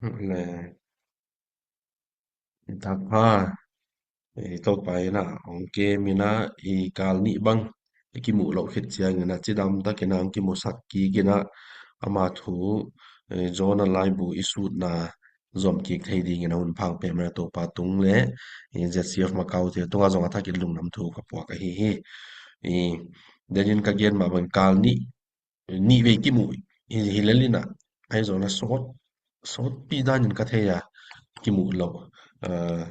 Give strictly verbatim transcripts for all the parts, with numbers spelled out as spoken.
Le, i takpha, i Topa in ah hong kem in ah, i kal nih bang i kimuh loh khit ciangin ah cidam takin ah hong kimusak kik in ah, ama thu, eh, Jonah laibu i sutna zom kik thei dingin a hun phang peuhmah Topa tung le, eh, Z C F Macau te tungah zong a thakin lungdam thu ka puak ahi hi. Eh, denin ka gen mah bang kal nih, nih vei kimuh hi, hi lel in ah, ahi zong a sawt, sawtpi danin ka thei a, kimuh loh, eh,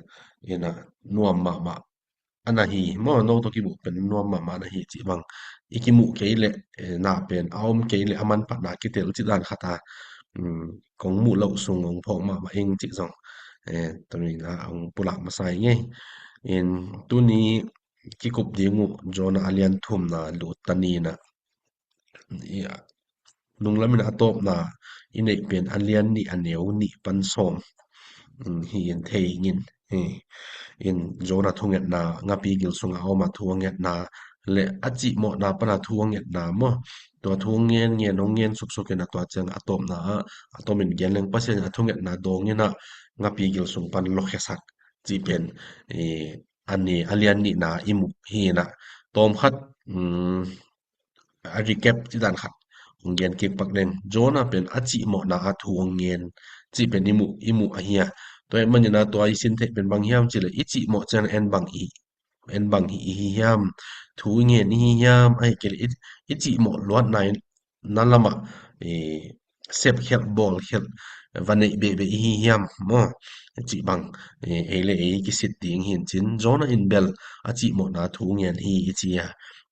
in ah nuam mahmah a na hi, maw, no tawh kimuh pen nuam mahmah na hi cih bang. I kimuh kei leh, eh, na pen a om kei leh a manphatna kitel cih dan khat a, um, kong muh loh sung hong phawk mahmah ing cih zong, eh, tua ni na hong pulak masa ing ei. In tuni kikup ding uh Jonah a lian thumna lut ta ni na. Ia, nunglam in a tawpna i neih pen a lian nih a neu nih pan sawm, um, hi in thei ing in, hi in Jonah thungetna, ngapi gil sungah a om a thu a ngetna le a cihmawhna pan a thu a ngetna maw. Tua thu ngen ngen hong ngen suksuk in a tua ciang a tawpna ah, a tawm in gen leng Pasian in a thungetna dawng in ah ngapi gil sung pan lawkhiasak cih pen, eh, a ni, a lian nihna i muh hi in ah tawm khat, um, a recap cih dan khat hong gen kik pak leng. Jonah pen a cihmawhna a thu hong ngen cih pen i muh, i muh ahi a. Tua ahih manin ah tua i sin theih pen bang hiam cih leh i cihmawh ciang en bang i, en bang hi i hi hiam, thu i ngen i hi hiam, ahih kei leh i, i cihmawh luatna in na lamah, eh, sepkhelh, bawlkhelh, va neih behbeh i hi hiam maw? Cih bang, eh, ei le ei kisit ding hi in cin. Jonah in bel a cihmawhna thu ngen hi i ci a.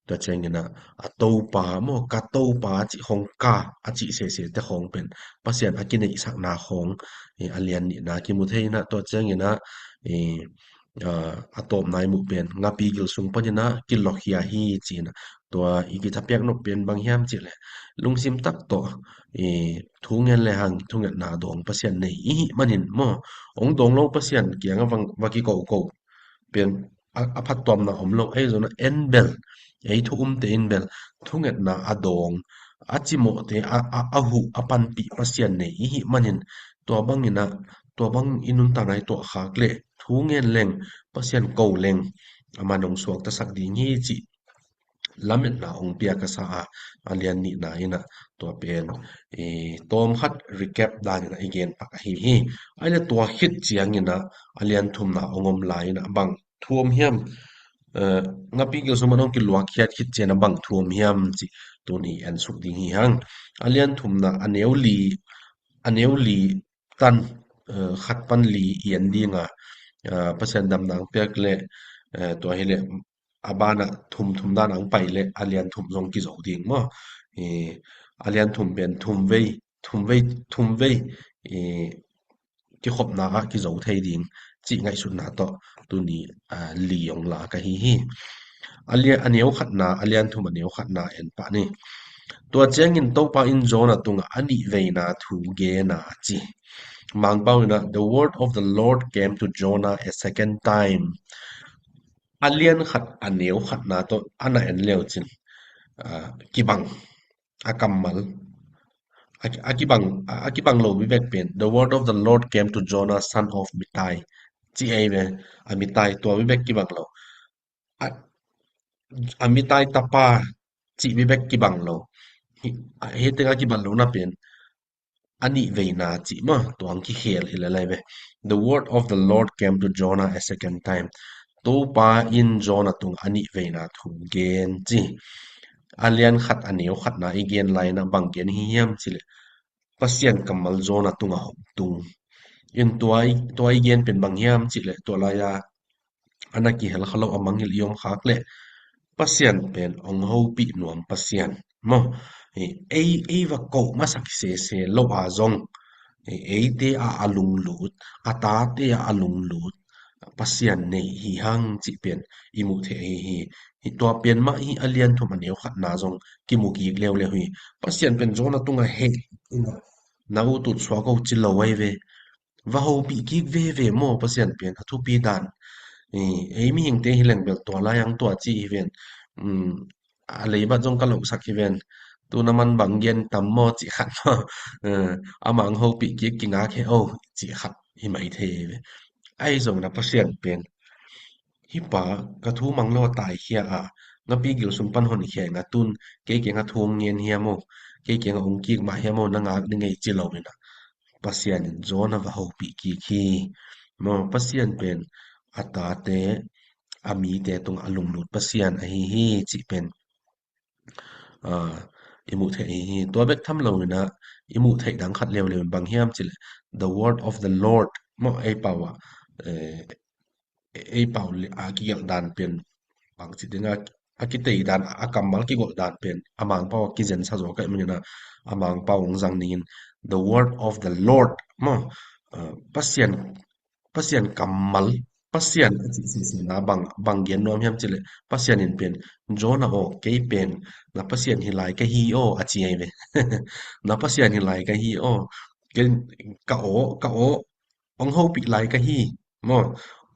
Tua ciangin ah, a Topa maw, ka Topa a cih khawng, ka a cih sese te khawng pen Pasian a kineihsakna khawng, eh, a lian nihna kimu thei in ah, tua ciangin ah, eh, ah, a tawpna i muh pen ngapi gil sung panin ah kilawkhia hi ci in ah, tua i kithapiak nop pen bang hiam cih leh lungsim tak tawh, eh, thu ngen le hang thungetna dawng Pasian nei i hih manin maw, hong dawng lo Pasian kiangah va, va kikoko pen a, a phattuamna om lo. Ahi zongin en bel, ei thu umte in bel thungetna a dawng, a cimawhte a, a, a huh a panpih Pasian nei i hih manin, tua bangin ah, tua bang i nuntakna i tuahkhak leh thu ngen leng, Pasian ko leng, aman hong suaktasak ding hi cih lametna hong pia ka sa a, a lian nihna in ah tua pen, eh, tawm khat recap danin ah i gen pak ahi hi. Ahih leh tua khit ciangin ah a lian thumna hong om lai in ah bang thu om hiam, eh, ngapi gil sung pan hong kiluakkhiat khit ciangin ah bang thu om hiam cih tuni en suk ding hi hang. A lian thumna a neu li, a neu li tan, eh, khat pan li i en ding a, eh, Pasian damna hong piak leh, eh, tua hi leh a banah thum thum dan hong pai leh a lian thum zong kizo ding maw? Eh, a lian thum pen thum vei, thum vei, thum vei, eh, kikhopna ah kizo thei ding cih ngaihsutna tawh tuni, ah, li hong la ka hi hi. A lian, a neu khatna, a lian thum a neu khatna en pah ni. Tua ciangin Topa in Jonah tungah a nih veina thu gen a ci. Mangpau in ah, "The word of the Lord came to Jonah a second time." A lian khat a neu khatna tawh a na en leu cin, ah, kibang a kammal. A, a kibang, a, a kibang lo bibek pen, "The word of the Lord came to Jonah, son of Amittai," ci ei ve, Amittai, tua bibek kibang lo. A, Amittai tapa cih bibek kibang lo. Hi, a, hi teng a kibang lo na pen, a nih veina cih maw, tua hong kikhel hi lel lai ve. "The word of the Lord came to Jonah a second time." Topa in Jonah tung a nih veina thu gen ci. A lian khat a neu khatna i gen lai in ah bang gen hi hiam cih leh Pasian kammal Jonah tungah hong tung. In tua i, tua i gen pen bang hiam cih leh tua lai-a a na kihel kha lo a mangngilh i om khak leh Pasian pen hong hopih nuam Pasian maw? Ei, ei va koh masak sese lo a zong, ei, eite a a lunglut, a tate a a lunglut Pasian nei hi hang cih pen i muh theih ahi hi. Hi tua pen mah hi a lian thum a neu khatna zong kimu kik leuleu hi. Pasian pen Jonah tungah heh in ah na ut ut suak o ci lo ahi ve. Va hopih kik veve maw, Pasian pen a thupi dan. Ei, ei mihingte hi leng bel tua lai ang tua ci hi ven. Um, a leibat zong ka losak hi ven. Tu na man bang gen tam maw cih khat maw. Eh, a mang hopih kik kingak he o cih khat hi mai thei ve. Ahi zong na Pasian pen hih pa ka thu mang lo a taikhia a, ngapi gil sung pan honkhia in a tun kei kiangah thu hong ngen hiam o, kei kiangah hong kik mah hiam o, na ngak ni ngei ci lo in a, Pasian in Jonah va hopih kik hi. Maw, Pasian pen a tate a mite tungah a lunglut Pasian ahi hi cih pen ah, i muh theih ahi hi. Tua bek tham lo in a i muh theih dang khat leuleu in bang hiam cih leh the word of the Lord maw, ei pau ah, eh, ei pau le a kigelh dan pen bang ci ding a, a kitei dan, a kammal kigolh dan pen a Mangpau a kizensa zaw ka hih manin a, a Mangpau hong zang ning in the word of the Lord maw, ah, Pasian Pasian kammal, Pasian a cih sisina bang, bang gen nuam hiam cih leh Pasian in pen Jonah aw, kei pen na Pasian hi lai ka hi aw a ci ahi ve. Na Pasian hi lai ka hi aw. Ken ka aw, ka aw, hong hopih lai ka hi. Maw,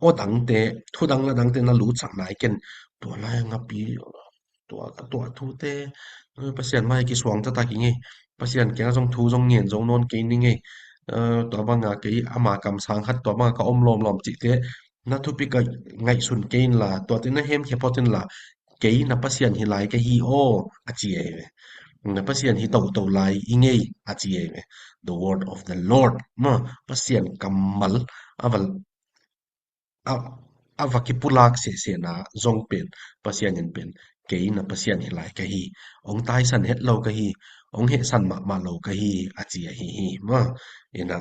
aw dangte, thu dang la dangte na lutsak nai ken tua lai a ngapi tua ka tuah thute, eh, Pasian mai kisuang taktak i ngei. Pasian kiangah zong thu zong ngen zong nawn kei ni ngei. Eh, tua banga kei ama kamsang khat tua banga ka om lawmlawm cihte na thupi ka ngaihsun kei inla, tuate na hemkhia phot inla, kei na Pasian hi lai ka hi aw a ci ahi ve. Na Pasian hi toto lai i ngei a ci ahi ve. The word of the Lord. Maw, Pasian kammal a va a, a va kipulak sehsehna zong pen Pasian in pen kei na Pasian hi lai ka hi, hong taisan het lo ka hi, hong hehsan mahmah lo ka hi a ci ahi hi. Maw, in a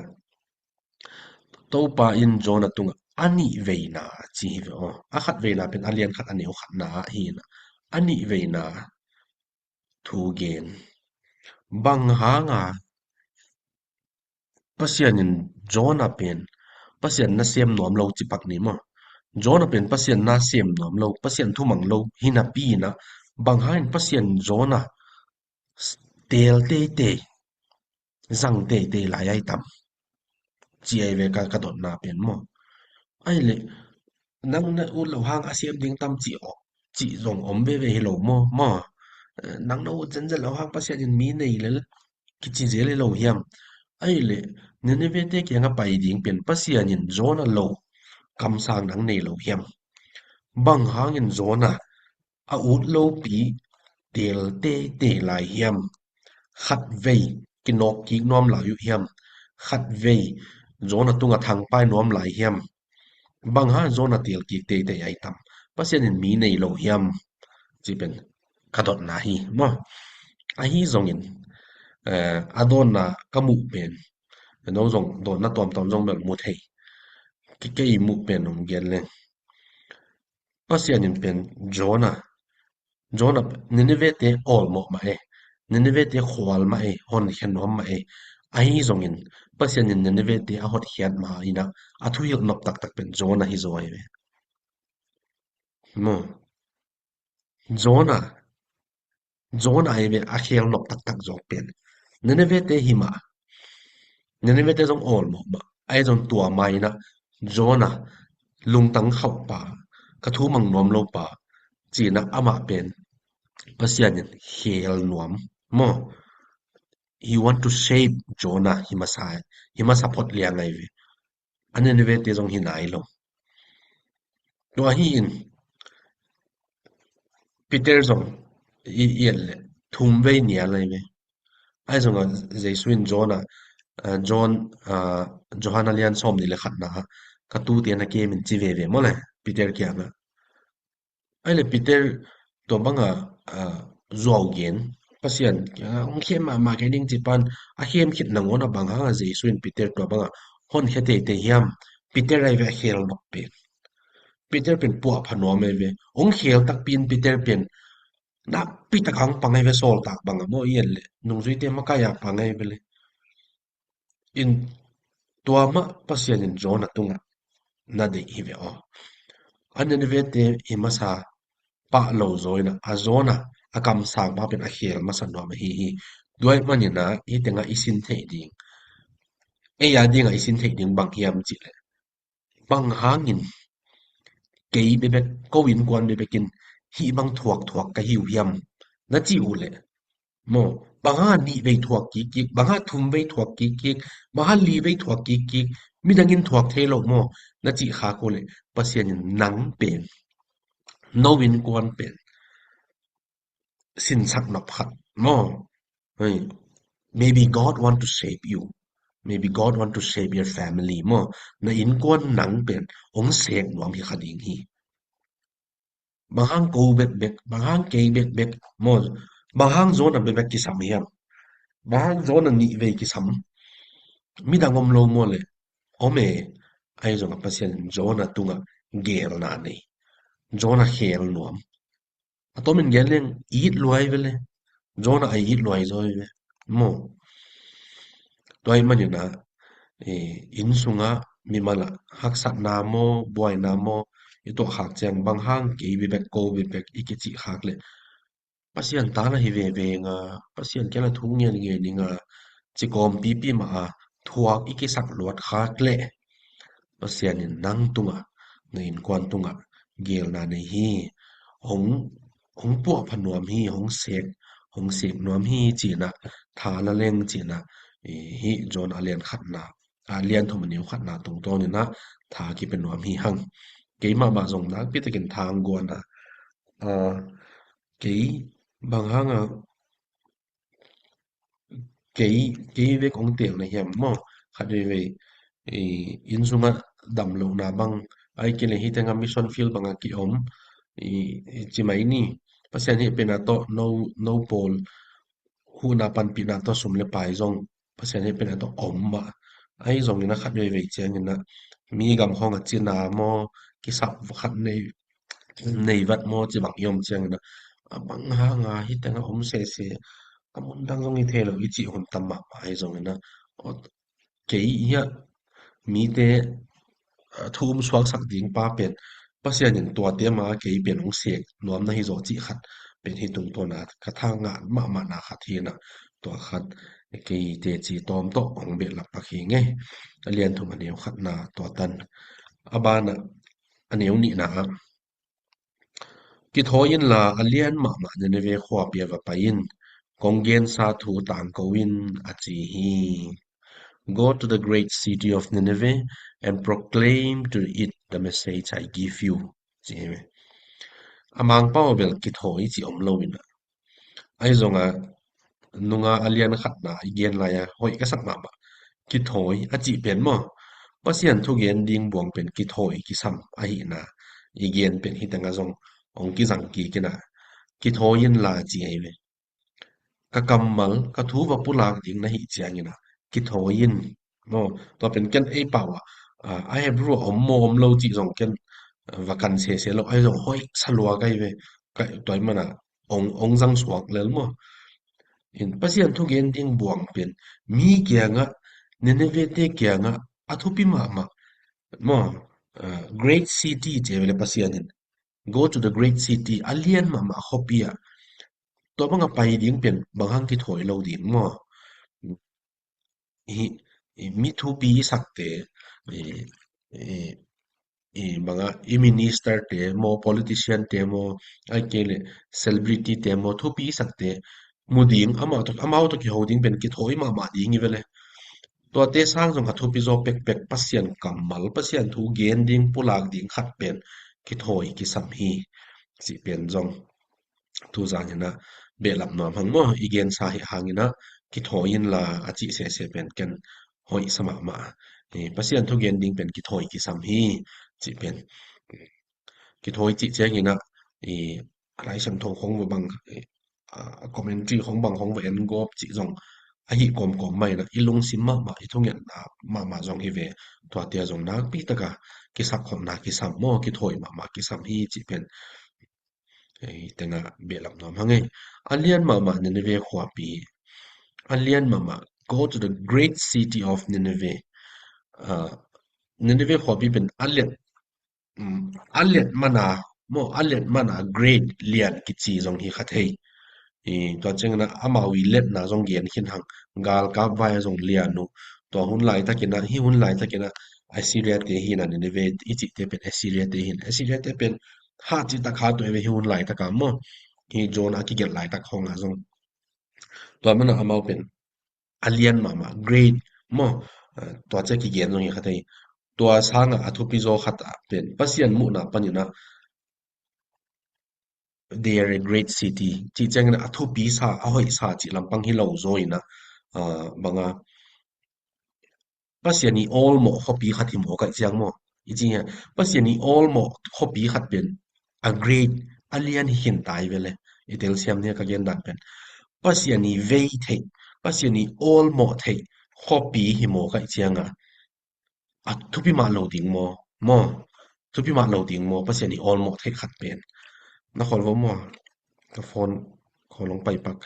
Topa in Jonah tungah a nih veina ci hi ve aw. A khat veina pen a lian khat a neu khatna ahi in a, a nih veina thu gen. Bang hanga Pasian in Jonah pen Pasian na sem nuam lo ci pak ni maw? Jonah pen Pasian na sem nuam lo, Pasian thumang lo hi napi in a, bang hangin Pasian Jonah teel teitei, zang teitei lai ai tam? Ci ai ve ka, ka dotna pen maw? Ai le, nang na ut lo hang a sem ding tam cih aw, cih zong om veve hi lo maw? Maw? Eh, nang na ut zenzen lo hang Pasian in mi nei lel kici zel hi lo hiam? Ai le, Nineveh te kiangah pai ding pen Pasian in Jonah lo kamsang nang nei lo hiam? Bang hangin Jonah a ut lopi teel teitei lai hiam? Khatvei kinawk kik nuam lai uh hiam? Khatvei Jonah tungah thangpai nuam lai hiam? Bang hang Jonah teel kik teitei ai tam? Pasian in mi nei lo hiam? Ci pen ka dotna hi maw? Ahi zongin, eh, a dawnna ka muh pen, no zong dawnna tuamtuam zong bel mu thei. Kei, kei muh pen hong gen leng. Pasian in pen Jonah, Jonah, Nineveh te awlmawh mah e, Nineveh te khual mah e, honkhia nuam mah e. Ahi zongin Pasian in Nineveh te a hotkhiat ma in a, a thuhilh nop taktak pen Jonah hi zaw ahi ve. Maw? Jonah, Jonah ahi ve a khel nop taktak zawk pen. Nineveh te hi mah, Nineveh te zong awlmawh mah. Ahi zong tua ma in a Jonah lungtang khauhpa, ka thu mang nuam lopa, ci in a amah pen Pasian in khel nuam. Maw? He want to save Jonah hi masa, hi masa phot liang ahi ve. A Nineveh te zong hi nai lo. Tua hi in Peter zong i, i et le thum vei nial ahi ve. Ahi zong a Jesu in John a, a, John, a, Johan a lian sawm nih le khatna ah, ka tute na kem in ci veve maw le, Peter kiangah. Ahi le Peter tua banga, a, zuau gen, Pasian kiangah hong khem mahmah kei ning ci pan, a khem khit nangawn a bang hanga Jesu in Peter tua banga honkhia teitei hiam? Peter ahi ve a khel nop pen. Peter pen puahpha nuam ahi ve. Hong khel takpi in Peter pen nakpi tak hong pang ahi ve, sawltak banga maw i et le. Nungzuite makai a pang ahi ve le. In tua mah Pasian in Jonah tungah na deih hi ve aw. A Nineveh te hi masa pah lo zaw in a, a Jonah a kamsang pa pen a khel masa nuam ahi hi. Tua ahih manin a hih tengah i sin theih ding, ei a dingah i sin theih ding bang hiam cih leh, bang hangin kei bekbek, ko innkuan bekbek in hih bang thuakthuak ka hi uh hiam na cih uh leh, maw, bang hang a nih vei thuak kik kik, bang hang a thum vei thuak kik kik, bang hang a li vei thuak kik kik, midang in thuak thei lo maw, na cih khak uh leh Pasian in nang pen, no innkuan pen sinsak nop khat maw. Hei, maybe God want to save you. Maybe God want to save your family maw. Na innkuan nang pen hong sek nuam hi kha ding hi. Bang hang ko bekbek, bang hang kei bekbek maw. Bang hang Jonah bekbek kisam hiam? Bang hang Jonah nih vei kisam? Midang om lo maw leh? Om e. Ahi zongah Pasian in Jonah tungah geelna nei. Jonah khel nuam. A tomin gen leng it luai ve le. Jonah a it luai zaw ve maw. Tua ahih manin ah, eh, inn sungah mimal ah haksatna maw, buaina maw, i tuah khak ciang bang hang kei bekbek, ko bekbek i kicih khak leh Pasian ta na hi veve ing a, Pasian kiang ah thu ngen ngen ing a, ci kawmpipi mah a thuak i kisak luat khak leh Pasian in nang tungah, na innkuan tungah geelna nei hi. Hong, hong puahpha nuam hi, hong sek, hong sek nuam hi ci-in ah, tha la leng ci-in ah, eh, hih Jonah a lian khatna, a lian thum a neu khatna tungtawnin ah tha kipia nuam hi hang. Kei mahmah zong nakpi takin tha hong guan a, ah, kei bang hang a, kei, kei vek hong teel na hiam maw? Khat veivei, eh, inn sungah damlohna bang, ahih kei leh hih tengah mission field bangah ki-om, eh, eh, ci mai ni. Pasian hehpihna tawh no, no pawl huhna panpihna tawh sum le pai zong Pasian hehpihna tawh om mah. Ahi zongin ah khat veivei ciangin ah mi gam khawng a cina maw, kisap khat nei, nei vat maw ci bang i om ciangin ah, a bang hang a hih tengah om sese, a mun dang zong hi thei lo i cih hun tam mahmah ahi zongin ah, aw, kei hiah mite, a, thu um suaksak ding pa pen Pasian in tuate mah kei pen hong sek nuam na hi zaw cih khat pen hih tungtawn a ka tha ngah mahmahna khat hi in ah, tua khat kei teci tawm tawh hong behlap pak hi ing e. A lian thum a neu khatna tua tan. A banah a neu nihna ah, kithawi inla a lian mahmah Nineveh khuapi ah va pai in, kong gensa thu tangko in, a ci hi. Go to the great city of Nineveh and proclaim to it the message I give you, ci hi ve. A Mangpau ah bel kithawi cih om lo in ah, ahi zongah nunga a lian khatna i gen lai-a hoih ka sak mahmah. Kithawi a cih pen maw, Pasian thugen ding buang pen kithawi kisam ahihna i gen pen hih tengah zong hong kizang kik in ah, kithawi inla ci ahi ve. Ka kammal, ka thu va pulak ding na hih ciangin ah kithawi in. Maw, tua pen ken ei pau ah, a, a Hebrew ah om maw om lo cih zong ken, a, va kan sese lo, ahi zong hoih sa lua ka hi ve. Ka, tua ahih manin ah hong, hong zang suak lel maw. In Pasian thugen ding buang pen mi kiangah, Nineveh te kiangah a thupi mahmah maw, a, great city ci ve le Pasian in, go to the great city, a lian mahmah khuapi ah. Tua bangah pai ding pen bang hang kithawi lo ding maw. Hi, hi, mi thupi i sakte, i, i, i bangah i minister te maw, politician te maw, ahih kei leh celebrity te maw, thupi i sakte mu ding, amau tawh, amau tawh kiho ding pen kithawi mahmah ding hi ve le. Tuate sang zong a thupi zaw pekpek Pasian kammal, Pasian thu gen ding, pulak ding khat pen kithawi kisam hi. Cih pen zong tuzan in ah behlap nuam hang maw, i gensa hi hangin ah kithawi inla a cih sese pen ken hoih sa mahmah. Eh, Pasian thugen ding pen kithawi kisam hi, cih pen. Kithawi cih ciangin ah, i, a Lai Siangtho khong va bang, i, a, commentary khong bang khong va en gawp cih zong ahi kawmkawm mah in ah, i lungsim mahmah, i thungetna mahmah zong hi ve. Tuate ah zong nakpi taka kisak khawmna kisam maw, kithawi mahmah kisam hi cih pen. Ei, tengah behlap nuam hang e. A lian mahmah Nineveh khuapi. A lian mahmah, go to the great city of Nineveh. Ah, Nineveh khuapi pen a lian, um, a lian mana, maw, a lian mana great, lian kici zong hi kha thei. I, tua ciangin ah amau i lianna zong gen khin hang, galkap vai ah zong lian uh. Tua hun laitakin ah, hih hun laitakin ah Assyria te hi in ah, Nineveh i cihte pen Assyria te hi in. Assyria te pen hat cih tak hat uh e ve hih hun laitak ah maw. Hih Jonah a kigelh laitak khawng ah zong. Tua mana amau pen a lian mahmah, great maw? Ah, tua cia kigen zong hi kha thei. Tua sanga a thupi zaw khat ah pen Pasian muhna paninah they are a great city. Cih ciangin a thupi sa, a hoih sa cih lampang hi lo zaw inah, ah, banga Pasian i awlmawh khuapi khat hi maw kaih ciang maw? I ci hia, Pasian i awlmawh khuapi khat pen a great, a lian hi khin tai vele. I telsiam nia ka gen dan pen. Pasian i vei theih, Pasian i awlmawh theih khuapi hi maw kaih cianga a thupi mah lo ding maw? Maw? Thupi mah lo ding maw? Pasian i awlmawh theih khat pen. Na khawl vo maw? Ka phone khawl hong pai pak.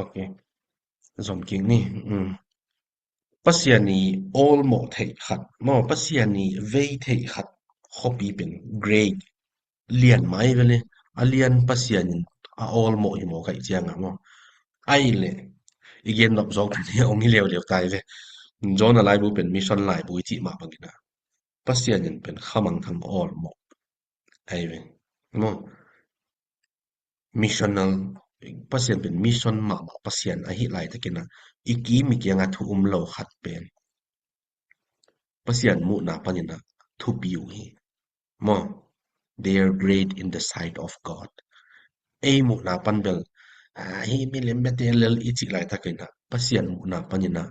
Ok. Zom kik ni. Mm. Pasian i awlmawh theih khat maw, Pasian i vei theih khat khuapi pen great, lian mai vele. A lian Pasian in a awlmawh hi maw kaih cianga maw? Ai le i gen nop zawk pen hi ong hi leuleu tai ve. John a laibu pen mission laibu i cih mah bangina Pasian in pen khamangthang awlmawh ai ve. Maw? Missional, Pasian pen mission mahmah Pasian ahi laitakin ah i kim i kianga thu um lo khat pen Pasian muhna panin ah thupi uh hi. Maw? They are great in the sight of God. Ei muhna pan bel, ah, hi milim bete lel i cih laitakin ah Pasian muhna panin ah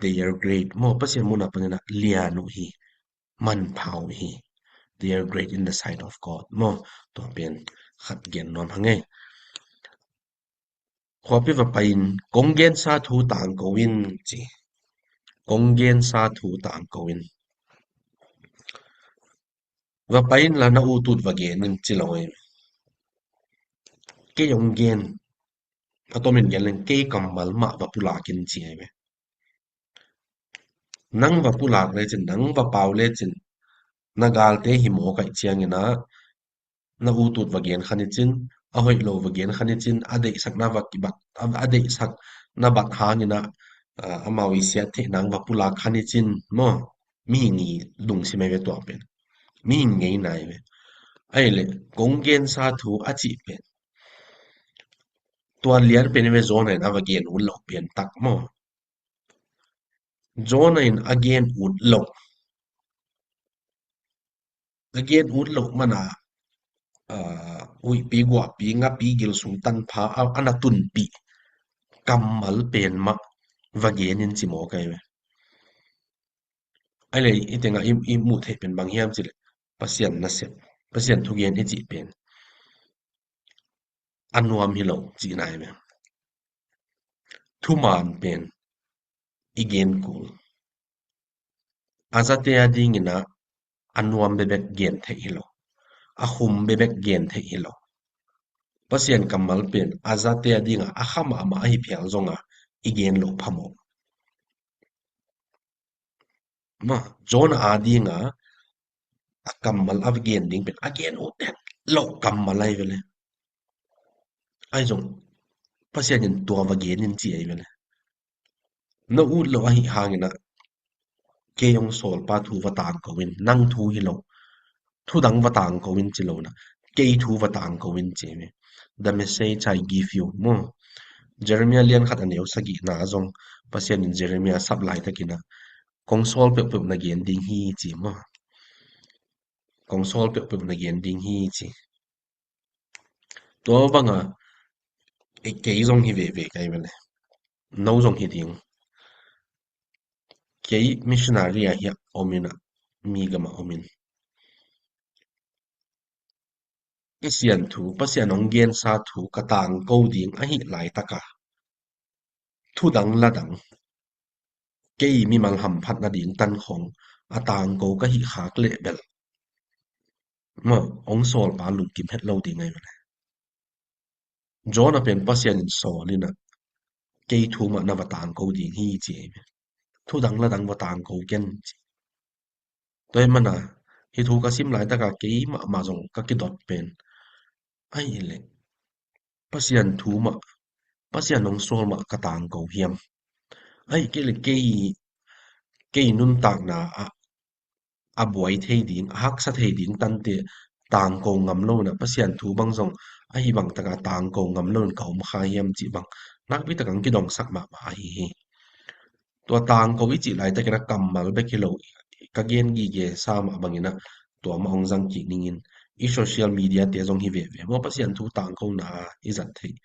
they are great. Maw, Pasian muhna panin ah lian uh hi, manpha uh hi. They are great in the sight of God. Maw, tua pen khat gen nuam hang ei. Khuapi va pai-in kong gensa thu tangko in ci. Kong gensa thu tangko in. Va pai inla na utut va gen in ci lo ei. Kei hong gen, a tomin gen leng kei kammal mah va pulak in ci ei ve. Nang va pulak lecin, nang va pau lecin, na galte hi maw kaih ciangin ah na utut va gen khan i cin, a hoih lo va gen khan i cin, a deihsak na va kibat, a, a deihsak na bat hangin ah, ah, amau i siat theih nang va pulak khan i cin maw? Mihing i lungsim ai ve tua pen. Mihing ngei nai ve. Ai le, kong gensa thu a cih pen. Tua lian pen i ve Jonah in a va gen ut lo pen tak maw? Jonah in a gen ut lo. A gen ut lo mana, ah, huihpi, guahpi, ngapi, gilsung tanpha, a, a na tunpih kammal pen mah va gen in ci maw kai ve. Ai le, i tengah i, i muh theih pen bang hiam cih leh Pasian nasep, Pasian thugen i cih pen a nuam hi lo cihna hi ve. Thuman pen i gen kul. A zate a dingin ah a nuam bebek gen theih hi lo. A khum bebek gen theih hi lo. Pasian kammal pen a zate a dingah a kha mahmah ahi phial zongah i gen loh phamawh. Ma, Jonah a dinga a kammal a gen ding pen a gen ut het loh kammal ahi vele. Ahi zong Pasian in tua va gen in ci ahi vele. Na ut loh ahi hangin ah kei hong sawlpa thu va tangko in, nang thu hi lo. Thudang va tangko in ci lo na. Kei thu va tangko in ci hi. The message I give you. Maw. Jeremiah lian khat a neu sagihna zong Pasian in Jeremiah sap laitakin ah kong sawl peuhpeuh na gen ding hi ci maw. Kong sawl peuhpeuh na gen ding hi ci. Tua banga, eh, kei zong hi veve kai vele. No zong hi ding. Kei missionary ah hi a om in ah, mi gam ah om in. Pasian thu, Pasian hong gensa thu ka tangko ding ahi laitaka thudang ladang kei mimal hamphat nading tan khawng a tangko ka hih khak leh bel, maw, hong sawlpa lungkim het lo ding ahi ve le. Jonah pen Pasian in sawl in ah, kei thu mah na va tangko ding hi ci ahi ve. Thu dang la dang va tangko ken ci. Tua ahih manin ah, hih thu ka sim laitak ah kei mahmah zong ka kidot pen, ahih leh Pasian thu mah, Pasian hong sawl mah ka tangko hiam? Ahih kei leh kei, kei nuntakna ah a buai thei ding, a haksa thei ding tante tangko ngam lo in ah, Pasian thu bang zong ahi bang tak ah tangko ngam lo in ka om kha hiam cih bang nakpi tak ah hong kidongsak mahmah ahi hi. Tua tangko i cih laitak in ah kammal bek hi lo, ka gen gige sa mah bang in ah tua mah hong zang kik ning in, i social media te zong hi veve maw, Pasian thu tangkona i zat theih.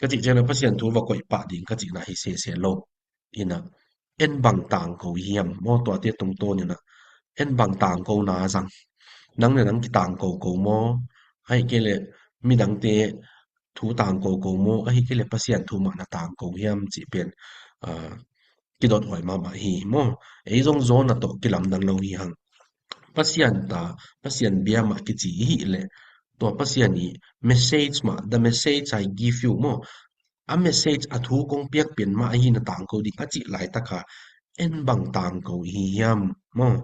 Ka cih ciang ah Pasian thu va koih pah ding ka cihna hi sese lo. In ah, en bang tangko hiam maw, tuate tungtawn in ah, en bang tangkona zang. Nang le nang kitangko ko maw? Ahih kei leh midangte thu tangko ko maw? Ahih kei leh Pasian thu mah na tangko hiam cih pen, ah, kidot huai mahmah hi maw? Ei zong Jonah tawh kilamdang lo hi hang. Pasian ta, Pasian bia mah kici i hih leh, tua Pasian i message mah, "The message I give you," maw? A message, a thu kong piak pen mah ahi na tangko ding a cih laitak ah, en bang tangko i hi hiam maw?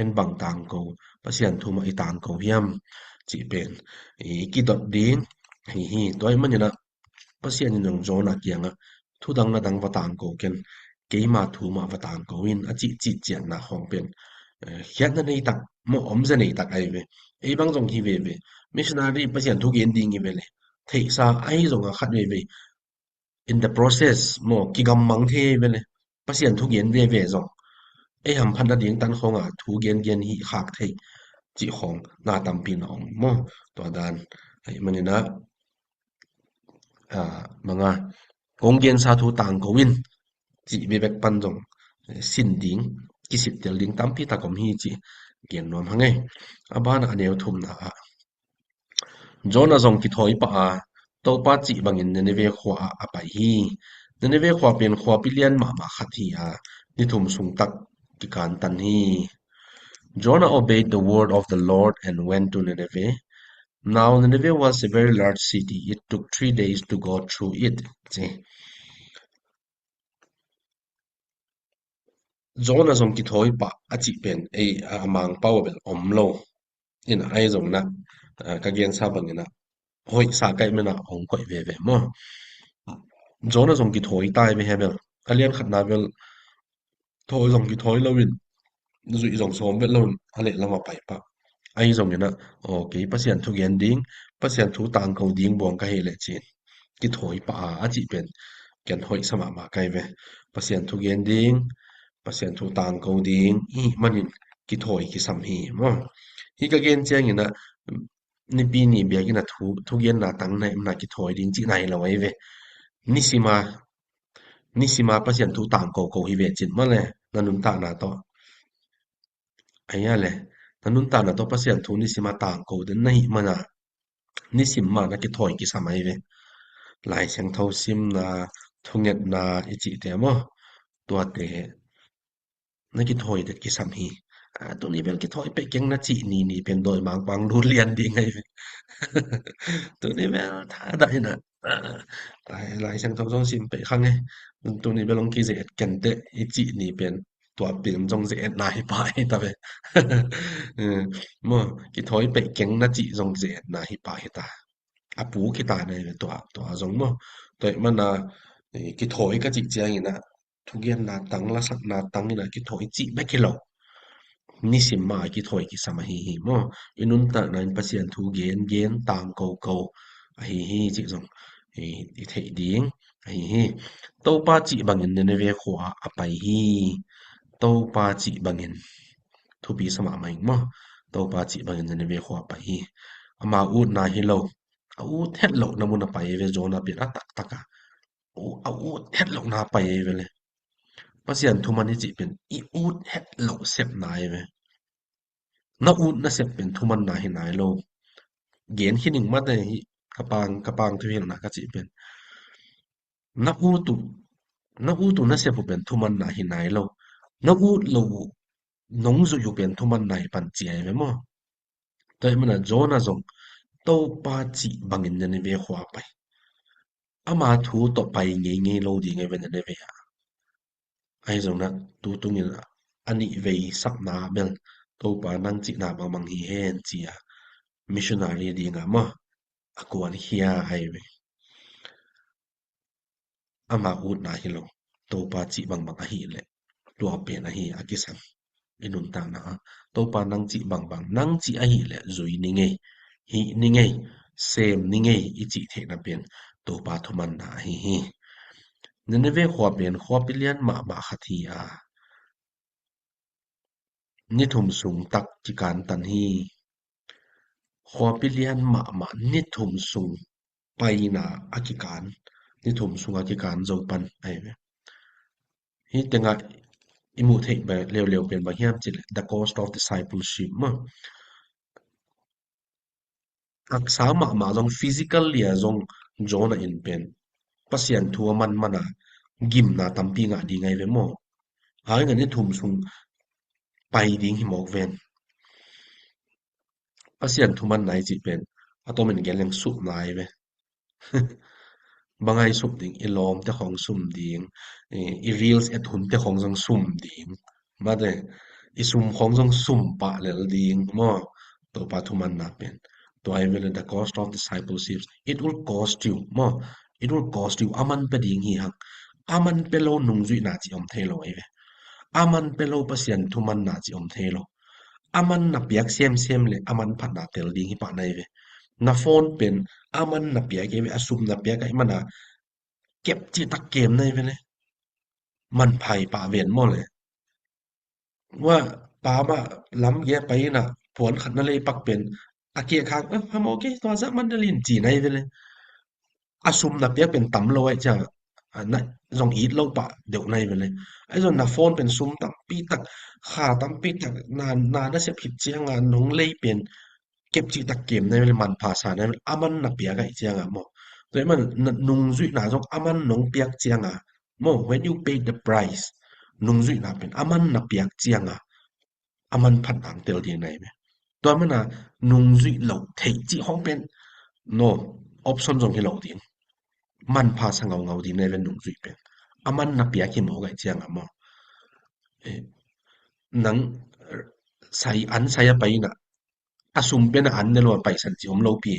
En bang tangko, Pasian thu mah i tangko hiam cih pen i kidot ding ahi hi. Tua ahih manin ah Pasian in zong Jonah kiangah, "Thu dang la dang va tangko ken, keima thu mah va tangko in," a cih cih ciatna khawng pen, eh, khiatna nei tak maw, omze nei tak ahi ve. Ei bang zong hi veve. Missionary Pasian thu gen ding hi ve le, theihsa ahi zong a khat veve, in the process maw, kigammang thei ahi ve le, Pasian thu gen veve zong ei hamphat nading tan khawng ah thu gengen hih khak theih cih khawng na tampi na om maw? Tua dan ahih manin ah, ah, manga, kong gensa thu tangko in cih bekbek pan zong, eh, sin ding, kisittel ding tampi tak om hi cih gen nuam hang ei. A banah a neu thumna ah, Jonah zong kithawi pah a, Topa cih bangin Nineveh khua ah a pai hi. Nineveh khua pen khuapi lian mahmah khat hi a, ni thum sung tak kikantan hi. Jonah obeyed the word of the Lord and went to Nineveh. Now Nineveh was a very large city. It took three days to go through it. Ci. Jonah zong kithawi pah a cih pen ei a Mangpau a bel om lo. In ah, ahi zongin ah, ah, ka gensa bangin ah, hoihsa ka hih manin ah hong koih veve maw? Jonah zong kithawi ta hi ve, hi bel. A lian khatna bel thawi zong kithawi lo in, zuih zong sawm vet lo in, a lehlam a pai pah. Ahi zongin ah, okay, Pasian thu gen ding, Pasian thu tangko ding buang ka hi leh ci-in kithawi pah a, a cih pen ken hoihsa mahmah ka hi ve. Pasian thu gen ding, Pasian thu tangko ding i hih manin kithawi kisam hi maw? Hih ka gen ciangin ah, nipi ni biakinn ah thu, thugenna tang na hih manin ah kithawi ding cihna hi lo ahi ve. Nisim a, nisim a Pasian thu tangko ko hi ve cin maw le, na nuntakna tawh. Ahi a le, na nuntakna tawh Pasian thu nisim a tangko den na hih manin ah, nisim mah na kithawi kisam ahi ve. Lai Siangtho simna, thungetna i cihte maw? Tuate na kithawi den kisam hi. A, tuni bel kithawi peuh keng na cih ni, ni pen dawimangpa hong lut lian ding ahi ve. Tuni bel thadah in ah, a, Lai, Lai Siangtho zong sim peuh kha ing e. Tuni bel hong kize-et kenteh i cih ni pen tua pen zong ze-etna hi pah hi ta ve. Eh, maw, kithawi peuh keng na cih zong ze-etna hi pah hi ta. A puk hi ta na hi ve tua, tua zong maw. Tua ahih manin ah, eh, kithawi ka cih ciangin ah, thugenna tang, lasakna tang in ah kithawi cih bek hi lo. Nisim mah a kithawi kisam ahi hi maw. I nuntakna in Pasian thu gen, gen, tangko, ko ahi hi cih zong i, i theih ding ahi hi. Topa cih bangin Nineveh khua ah a pai hi. Topa cih bangin. Thupi sa mahmah ing maw. Topa cih bangin Nineveh khua ah a pai hi. Ama utna hi lo. A ut het lohna mun a pai hi ve, Jonah pen a taktak a. U-, a ut het lohna a pai hi ve le. Pasian thuman i cih pen i ut het loh sepna hi ve. Na ut na sep pen thumanna hi nai lo. Gen khin ing mate hi, ka pang, ka pang thuhilhna ka cih pen. Na ut uh, na ut uh nasep uh pen thumanna hi nai lo. Na ut lo uh, nong zuih uh pen thumanna hi pan ci ahi ve maw. Tua ahih manin Jonah zong Topa cih bangin Nineveh khua pai. Ama thu tawh pai ngeingei lo ding ahi ve Nineveh ah. Ahi zongin tu tungin a nih vei sapna bel Topa nang cihna bangbang hi hen ci-a missionary dingah maw a kuankhia ahi ve. Ama utna hi lo. Topa cih bangbang ahih leh tua pen ahi a kisam. I nuntakna ah Topa nang cih bangbang, nang cih ahih leh zui ni ngei, hih ni ngei, sem ni ngei i cih theihna pen Topa thumanna ahi hi. Nineveh khua pen khuapi lian mahmah khat hi a, ni thum sung tak kikan tan hi. Khuapi lian mahmah ni thum sung paina a kikan, ni thum sung a kikan zo pan ahi ve. Hih tengah i muh theih leuleu pen bang hiam cih leh the cost of discipleship maw. Taksa mahmah zong, physically a zong Jonah in pen Pasian thu a manman a gimna tampi ngah ding ahi ve maw. Hih ngan ni thum sung pai ding hi mawk ven. Pasian thumanna i cih pen a tomin gen leng supna ahi ve. Bang a i sup ding, i lawmte khawng sum ding, i, i reels et hunte khawng zong sum ding. Mate, i sum khawng zong sum pah lel ding maw. Topa thumanna pen tua ahi ve leh the cost of discipleship, it will cost you maw. It will cost you. A man pia ding hi hang. A man pia lo nungzuihna cih om thei lo ahi ve. A man pia lo Pasian thumanna cih om thei lo. A man na piak semsem leh a manphatna tel ding hi pah na hi ve. Na phone pen a man na piak ahi ve, a sum na piak ahih mana kep cihtak kem na hi ve leh. Manpha hi pah ven maw leh. Wa pa mah lam gei pai in a puan khat na lei pak pen a keh khak, "Eh, I'm okay, tua zah man na lin," ci na hi ve leh. A sum na piak pen tam lo ahih ciang a, na zong it lo pah deuh na hi ve leh. Ahi zong na phone pen sum tampi tak, kha tampi tak, na, na nasep khit ciang a nong lei pen kep cihtak kem na hi ve leh, manpha sa na hi ve leh, a man na piak ahih ciang a maw. Tua ahih man na nungzuihna zong a man nong piak ciang a maw, when you pay the price, nungzuihna pen a man na piak ciang a a manphatna hong tel ding na hi ve. Tua mana nungzuih lo theih cih khawng pen no option zong hi lo ding. Manpha sa ngaungau ding na hi ve nungzuih pen. A man na piak hi mawk ahih ciang a maw. Eh, nang, eh, sai, an sai a pai in a, a sum pen a an ne lo a paisan ci om lo pi.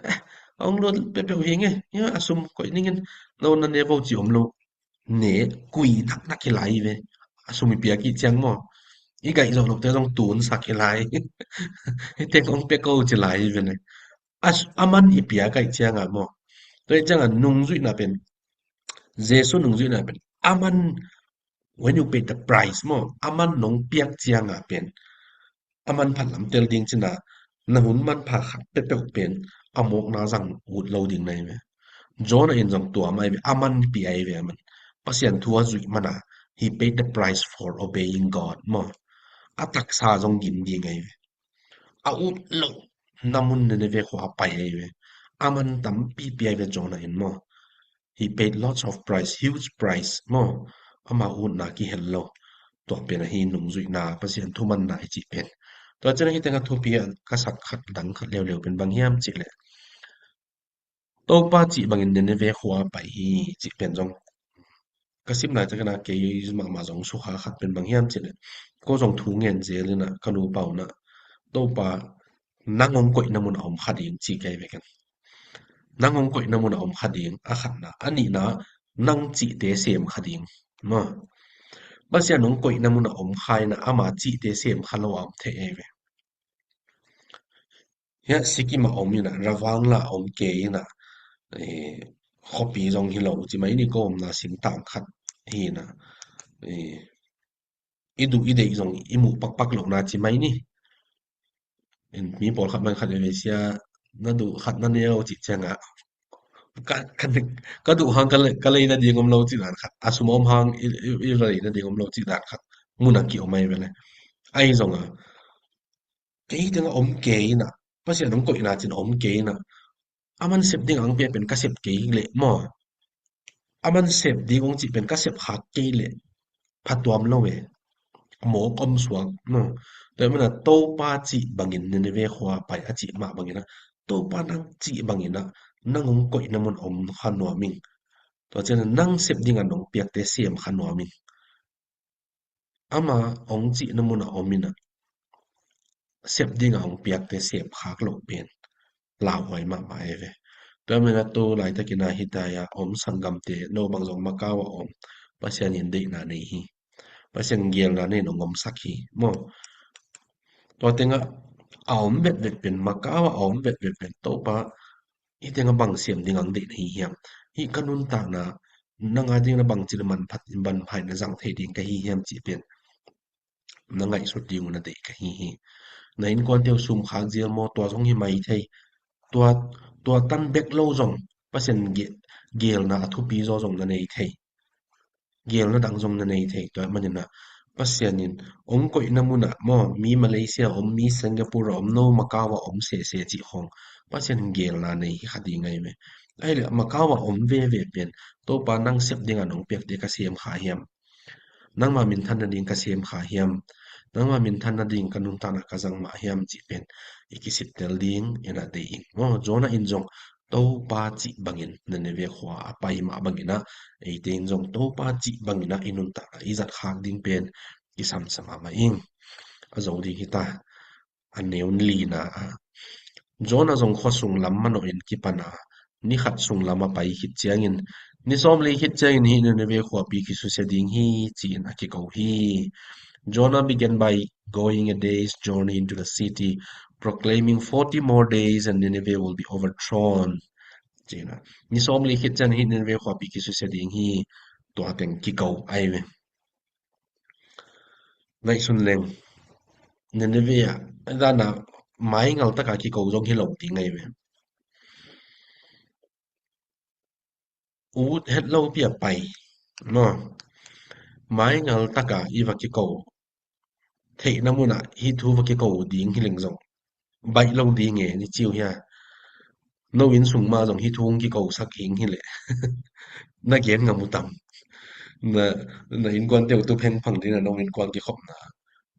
Eh, a hong lo peuhpeuh hi nge, a sum koih ning in, no na ne vo ci om lo. Ne, kui dakdak hi lai hi ve. A sum i piak ahih ciang maw. I gaih zawh lote zong tunsak hi lai. Hih teng hong pia ko ci lai hi ve leh. A s-, a man i piak ahih ciang a maw. Tua ahih ciang a nungzuihna pen, Jesu nungzuihna pen a man, when you pay the price maw, a man nong piak ciang a pen a manphat lam tel ding ci-in a, na hun manpha khat peuhpeuh pen a mawkna zang ut lo ding na hi ve. Jonah in zong tua mah hi ve, a man pia hi ve a man. Pasian thu a zuih man a, he paid the price for obeying God maw. A taksa zong gim ding ahi ve. A ut loh na mun Nineveh khua a pai ahi ve. A man tampi pia hi ve Jonah in maw. He paid lots of price, huge price maw. Ama utna kihel lo. Tua pen ahi nungzuihna, Pasian thumanna i cih pen. Tua ciang hih teng a thupi a ka sak khat dang khat leuleu pen bang hiam cih leh, Topa cih bangin Nineveh khua pai hi cih pen zong ka sim lai takin a kei mahmah zong sukha khat pen bang hiam cih leh, ko zong thu ngen zel in a ka nupa un a, Topa nang hong koihna mun a om kha ding ci ka hi ve ken. Nang hong koihna mun a om kha ding, a khatna. A nihna, nang cihte sem kha ding. Maw. Pasian hong koihna mun a om kha in a, ama cihte sem kha lo a om thei ahi ve. Hiah Sikkim a om in a, Ravang la a om kei in a, eh, khuapi zong hi lo ci mai ni, ko omna singtang khat hi in a, eh, i duh i deih zong i muh pakpak lohna ci mai ni. In mi pawlkhat man khat in, "Sia, na duh khat na neu," cih ciang a, ka, ka, ka duh hang ka lei, ka lei nading om lo cih dan khat, a sum a om hang i, i, i lei nading om lo cih dan khat mun a ki-om ahi ve leh. Ahi zong a, kei teng a om kei in a, Pasian hong koihna cin a om kei in a, a man sep ding a hong pia pen ka sep kei leh maw. a man sep ding hong cih pen ka sep khak kei leh phatuam lo e. Mawk om suak, no. Tua ahih manin ah Topa cih bangin Nineveh khua pai a cih mah bangin ah, Topa nang cih bangin ah nang hong koihna mun om kha nuam ing. Tua ciangin nang sep dingin hong piakte sem kha nuam ing. Ama hong cihna munah om in ah, sep dingin hong piakte sep khak loh pen lauhuai mahmah e ve. Tua ahih manin ah tu laitakin ah hih lai-ah om sanggamte, no bang zong Macau ah om, Pasian in deihna nei hi. Pasian in geelna nei in hong omsak hi maw. Tua teng ah a om vetvet pen, Macau ah a om vetvet pen Topa hih teng ah bang sem ding hong deih na hi hiam? Hih ka nuntakna nang a dingin ah bangci le manphat, manpha in na zang thei ding ka hi hiam cih pen na ngaihsut ding uh na deih ka hi hi. Na innkuante uh sum khak zial maw, tua zong hi mai thei. Tua, tua tan bek lo zong Pasian ge-, geelna a thupi zaw zong na nei thei. Geelna dang zong na nei thei. Tua ahih manin ah Pasian in hong koihna munah maw, mi Malaysia om, mi Singapore om, no Macau ah om sese cih khawng Pasian in geelna nei hi kha ding ahi ve. Ahih leh Macau ah om veve pen Topa nang sep dingin hong piakte ka sem kha hiam? Nangma minthan nading ka sem kha hiam? Nangma minthan nading ka nuntakna ka zang mah hiam cih pen i kisittel ding in ah deih ing. Aw, Jonah in zong Topa cih bangin Nineveh khua a pai mah bangin ah eite in zong Topa cih bangin ah i nuntakna i zat khak ding pen kisam sa mahmah ing. A zo ding hi ta. A neu lina ah, Jonah zong khuasung lam manawhin kipan a, ni khat sung lam a pai khit ciangin, ni sawmli khit ciangin hih Nineveh khuapi kisusia ding hi, ci-in a kiko hi. Jonah began by going a day's journey into the city, proclaiming, "Forty more days and Nineveh will be overthrown." Ci-in a, ni sawmli khit ciangin hih Nineveh khuapi kisusia ding hi, tua teng kiko ahi ve. Ngaihsun leng, Nineveh ah, a dana maingal taka kiko zong hi lo ding ahi ve. Ut het lo pi a pai, maw. Maingal taka i va kiko theihna munah hih thu va kiko ding hi leng zong baih lo ding e, ni ci uh hia? No inn sung mah zong hih thu hong kikosak hing hi leh na gen ngam uh tam? Na, na innkuante uh tu phengphang ding a, no innkuan kikhopna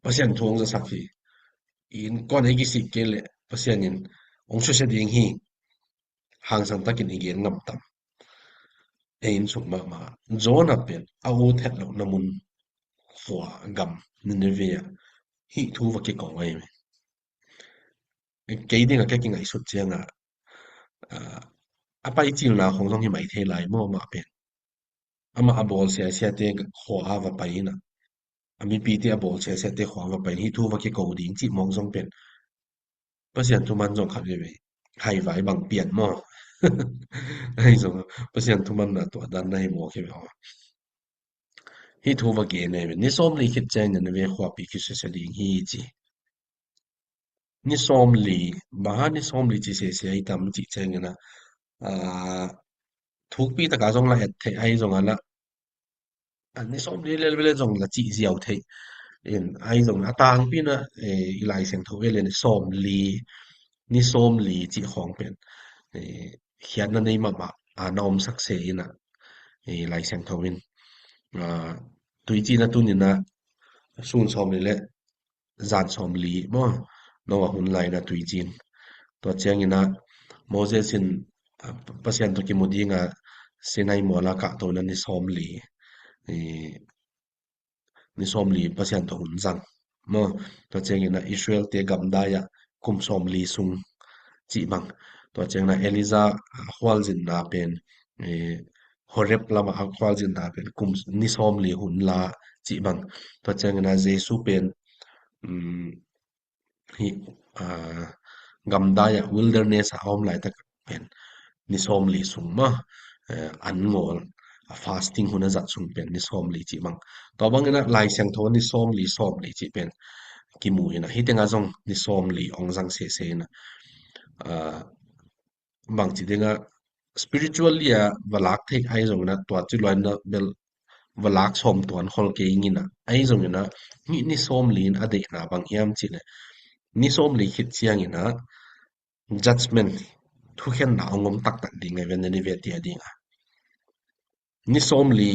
Pasian thu hong zasak hi. I innkuan ei kisik kei leh Pasian in hong susia ding hi. Hangsan takin i gen ngam tam? Ei inn sung mahmah, Jonah pen a ut het lohna mun, khua, gam Nineveh ah hih thu va kiko ahi ve. Kei dingah ka kingaihsut ciangah, ah, a pai cilna khong zong hi mai thei lai maw, mah pen. Amah a bawl siasiate khua a va pai in ah, a mipite a bawl siasiate khua a va pai in hih thu va kiko ding cih mawk zong pen Pasian thuman zong khat veve. Haivai bang pian maw? Ahi zong Pasian thuman na tuah dan na hi mawk hi ve aw. Hih thu va gen ahi ve. Ni sawmli khit ciangin Nineveh khuapi kisusia ding hi ci. Ni sawmli, bang hang ni sawmli ci sese ahi tam cih ciangin ah, ah, thukpi taka zong la et theih ahi zong a la, ah, ni sawmli lel vele zong la cih ziau theih. In ahi zong a tangpi in ah, eh, i Lai Siangtho vele ni sawmli, ni sawmli cih khawng pen, eh, khiatna nei mahmah a na omsak se in ah, eh, Lai Siangtho in, ah, tuici na tun in ah sun sawmli le zan sawmli maw, Noah hun lai in ah tuici in. Tua ciangin ah Moses in, ah, Pasian tawh kimu ding a Sinai mual ah kahto in ah ni sawmli, eh, ni sawmli Pasian tawh hun zang maw. Tua ciangin ah Israel-te gamdai ah kum sawmli sung cih bang. Tua ciangin ah Elijah, ah, khualzinna pen, eh, Horeb lamah a khualzinna pen kum ni sawmli hun la cih bang. Tua ciangin ah Jesu pen, um, hih, ah, gamdai ah, wilderness ah a om laitak pen ni sawmli sung maw, eh, an ngawl, a fasting hun a zat sung pen ni sawmli cih bang. Tua bangin ah Lai Siangtho ni sawmli, sawmli cih pen kimu in ah, hih tengah zong ni sawmli hong zang sese in ah, ah, bangci dingah spiritually a va lak theih ahi zongin ah, tua ci luaina bel va lak sawm tuan khol kei ing in ah, ahi zongin ah, hih ni sawmli in a deihna bang hiam cih leh, ni sawmli khit ciangin ah judgment, thukhenna hong om taktak ding ahi ve, Nineveh-te a dingah. ni sawmli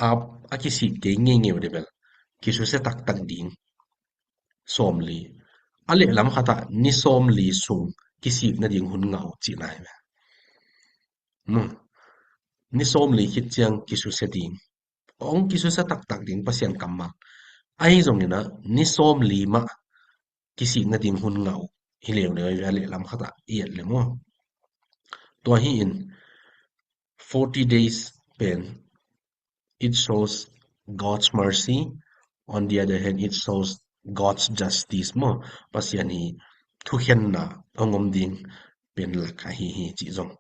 a, a kisik kei ngeingei uh dih bel kisusia taktak ding. Sawmli a lehlam khatah ni sawmli sung kisik nading hun ngah uh cihna hi ve. Ni sawmli khit ciang kisusia ding. Hong kisusia taktak ding Pasian kammal. Ahi zongin ah ni sawmli mah kisik nading hun ngah uh hi leuleu hi ve, a lehlam khatah i et le maw. Tua hi in forty days pen it shows God's mercy. On the other hand, it shows God's justice maw. Pasian hi thukhenna hong om ding pen lak ahi hi cih zong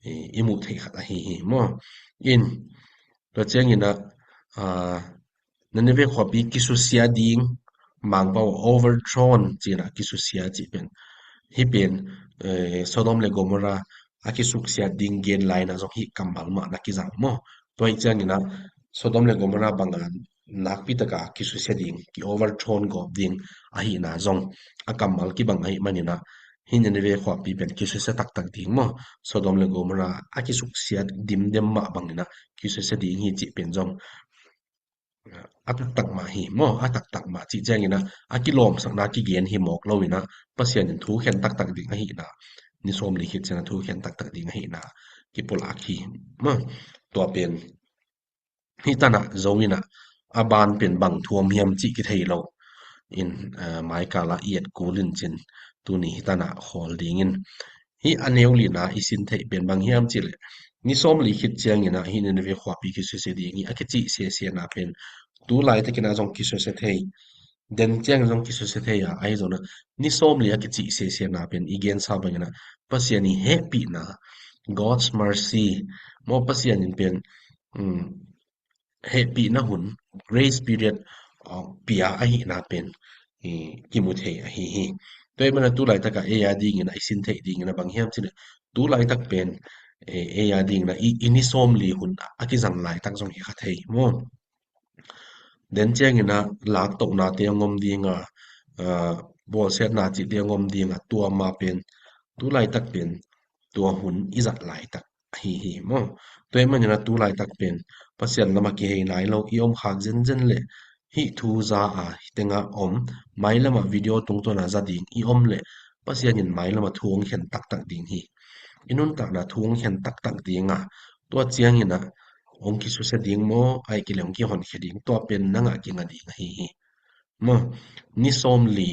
i, i muh theih khat ahi hi maw. In tua ciangin ah, ah, Nineveh khuapi kisusia ding, Mangpau overthrown cihna kisusia cih pen. Hih pen, eh, Sodom le Gomorrah a kisuksiat ding gen lai-in ah zong hih kammal mah na kizang maw. Tua hih ciangin ah Sodom le Gomorrah banga nakpi taka kisusia ding, ki overthrown gawp ding ahihna zong a kammal kibang ahih manin ah hih Nineveh khuapi pen kisusia taktak ding maw. Sodom le Gomorrah a kisuksiat dimdem mah bangin ah kisusia ding hi cih pen zong a taktak mah hi maw, a taktak mah cih ciangin ah a kilawmsakna kigen hi mawk loin ah Pasian in thukhen taktak ding ahihna, ni sawmli khit ciang a thukhen taktak ding ahihna kipulak hi maw. Tua pen hih tanah zo in ah a ban pen bang thu om hiam cih kithei lo in, eh, maikal ah i et kul in cin tuni hih tanah khawl dingin hih a neu lina i sin theih pen bang hiam cih leh ni sawmli khit ciangin ah hih Nineveh khuapi kisusia ding hi a kicih sesiana pen tu laitakin ah zong kisusia thei. Den ciangin zong kisusia thei a, ahi zongin ah ni sawmli a kicih sesiana pen i gensa bangin ah Pasian i hehpihna, God's mercy maw, Pasian in pen, um, hehpihna hun, grace period, uh, pia ahihna pen i kimu thei ahi hi. Tua ahih manin ah tu laitaka ei a dingin ah i sin theih dingin ah bang hiam cih leh tu laitak pen, eh, ei a dingin ah i, i ni sawmli hun a kizang laitak zong hi kha thei maw. Den ciangin ah laktohnate hong om ding a, ah, bawlsiatna cihte hong om ding a, tua ma pen tu laitak pen tua hun i zat laitak ahi hi maw. Tua ahih manin ah tu laitak pen Pasian lamah kihei nai lo i om khak zenzen leh hih thu za a hih tengah om, mailamah video tungtawn a za ding i om leh Pasian in mailamah thu hong khen taktak ding hi. I nuntakna thu hong khen taktak ding a, tua ciangin ah hong kisusia ding maw, ahih kei leh hong kihonkhia ding, tua pen nang a kingah ding ahi hi. Maw, ni sawmli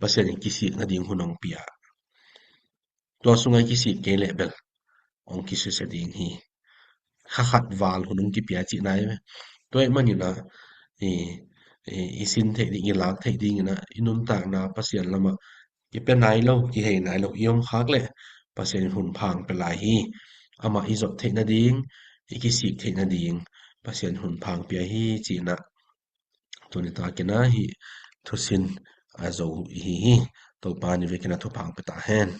Pasian in kisik nading hun hong pia. Tua sungah i kisik kei leh bel hong kisusia ding hi. Kha khat val hun hong kipia cihna hi ve. Tua ahih manin ah i, i, i sin theih ding, i lak theih dingin ah i nuntakna Pasian lamah kipia nai lo, kihei nai lo i om khak leh Pasian in hun pha hong pia lai hi. Amah i zot theih nading, i kisik theih nading Pasian in hun pha hong pia hi cihna tuni takin ah hih thusin a zo i hi hi. Topa in i vekin ah thupha hong pia ta hen.